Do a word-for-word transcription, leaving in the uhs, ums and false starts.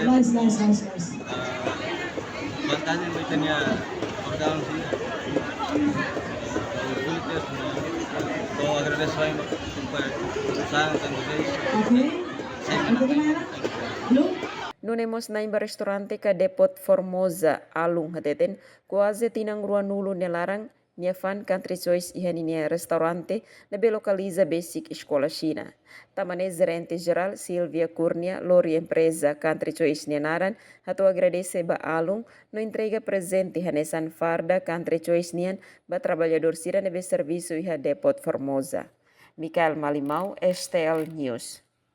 Nice, nice, nice, nice. Vantajen ba ita-nia organu sira. Estou agradecido tanto vez. Okay. Nune'e mós na'in ba restaurante ka Depot Formosa, Alun, hateten kuaze tinan ruanulu nia laran nia fa'an Country Choice iha ninia restaurante ne'ebé lokaliza besik eskola Xina. Tanba ne'e Jerente Jerál Silvia Kurnia lori empreza Country Choice nia naran hato'o agradese ba Alun no entrega prezente hanesan farda Country Choice nian ba traballadór sira ne'ebé servisu iha Depot Formosa. Micael Malimau, S T L News.